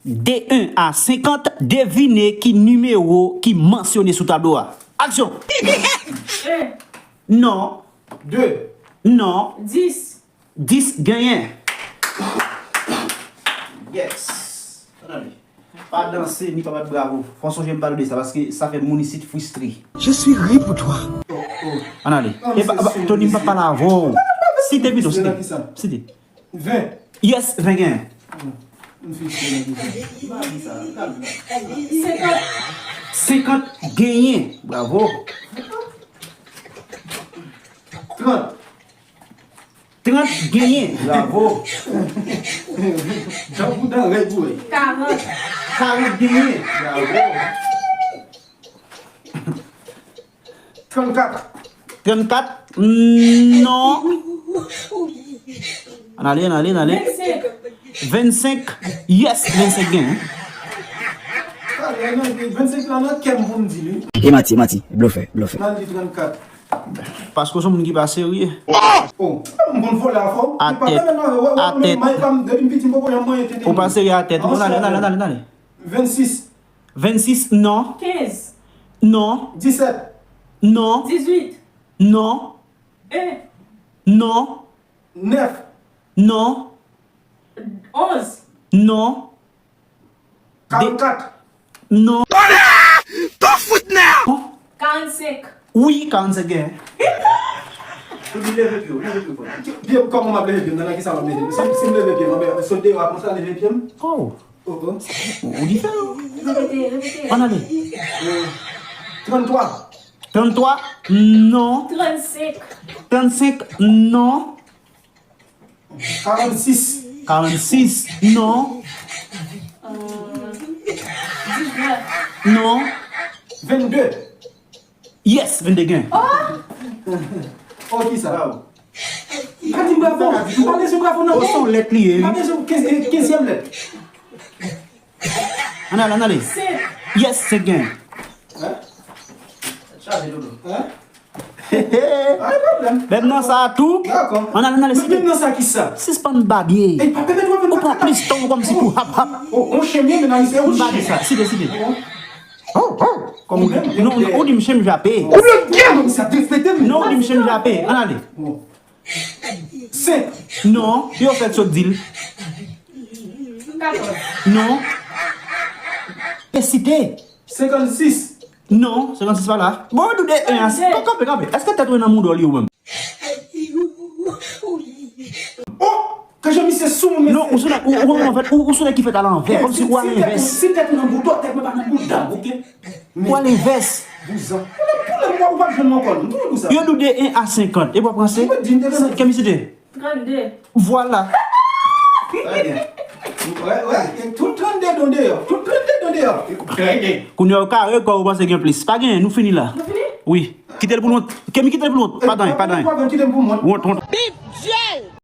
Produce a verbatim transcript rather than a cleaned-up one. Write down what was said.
De en a senkant, devine ki nimewo ki mansyone sou tablo a. Aksyon! En. Non. De. Non. Dis. Dis genyen. Yes. Ann ale. Pa danse, ni pa bat bravo. Fò sonje m pale de sa, paske sa fè moun isit fristre. Je suis ri pour toi. Ann ale. E pa, pa, Tony, m pa pale avè w. Site pito, site. Site. Ven. Yes, ven genyen. M fikse nan prizon. Senkant. Senkant genyen. Bravo. Trant. Trant genyen. Bravo. Jan bouda rèd ou wè. Karant. Karant genyen. Bravo. Trannkat. Trannkat, non. Ann ale, ann ale, ann ale. Vennsenk. Vennsenk, yes, vennsenk genyen. Vennsenk la nan kè m pou m di li. E manti, manti, blofè, blofè. Nan li trannkat. Paske w se yon moun ki pa serye. Oh, m konn vòlè avè w. Atèt, atèt. Ou pa serye atèt. Ann ale, ann ale, ann ale, ann ale. Vennsis. Vennsis, non. Kenz. Non. Disèt. Non. Dizuit. Non. En. Non. Nèf. Non. Onz. Non. Karannkat. Non. Tonè! Ton fout nè! Karannsenk. Wi, karannsenk genyen. Ou di leve pye w, leve pye w. Pye m, kòman m ap leve pye m? Nan, nan ki sa m ap leve? Si, si m leve pye m, anben, sot deyò a konsa, leve pye m? Oh. Oh, oh. Ou diferan. Repete, repete. Ann ale. Euh, tranntwa. Tranntwa, non. Trannsenk. Trannsenk, non. Karannsis. Karannsis, non. Euh, diznèf. Non. Vennde. Yes, vennde gen. Oh! Oh, kisa? Pa di m bravo. M pa bezwen bravo nan. Oh, se yon lèt li ye, wi. M pa bezwen kenz, eh, kenzyèm lèt. Ann ale, ann ale. Senk. Yes, senk gen. Hein? Chaje, Dodo. Hein? Pa gen pwoblèm. Menm nan sa a tou. Dakò. Ann ale, ann ale, site. Menm nan sa, kisa? Sispann babye. Ey, pa pèmèt w ap... Ou pran plis tan w kòmsi pou hap hap. Oh, on chen m ye, men nan lise, on chen. Site, site. Oh. Kòm ou di, non, ou di m chen m jape. Ou le gen! Non, ou di m chen m jape. Ann ale. Senk. Non, yo fèt sot di l. Katòz. Non. E site. Senkannsis. Non, senkannsis pa la. Bon, nou de en a... Kanpe, kanpe. Èske tèt ou nan mouda w li ou menm? Oh! Ke jan misye sou moun, mesye. Non, ou sou nèg, ou, ou, ou, an fèt, ou, ou sou nèg ki fèt alanvè, kòmsi ou alenvès. Si tèt ou nan bouda w, tèt mwen pa nan bouda m, oke? Ou alenvès. Bouzan. Ou nan pwoblèm, ou p ap jwenn mwen ankò, non. Ki bouzan? Yo di w de en a senkant, epi w ap ranse. Ou mèt di m de en a senkant. Kèm isi de? Trannde. Vwala. Trè byen. Wè, wè, tout trannde don deyò. Tout trannde don deyò. Trè byen. Kounye a w kare kò w, ou panse gen plis. Pa genyen, nou fini la. Nou fini? Wi. Kite l pou nou. Kemi, kite l pou nou. Pa dan, pa dan. Wont, wont. Big J!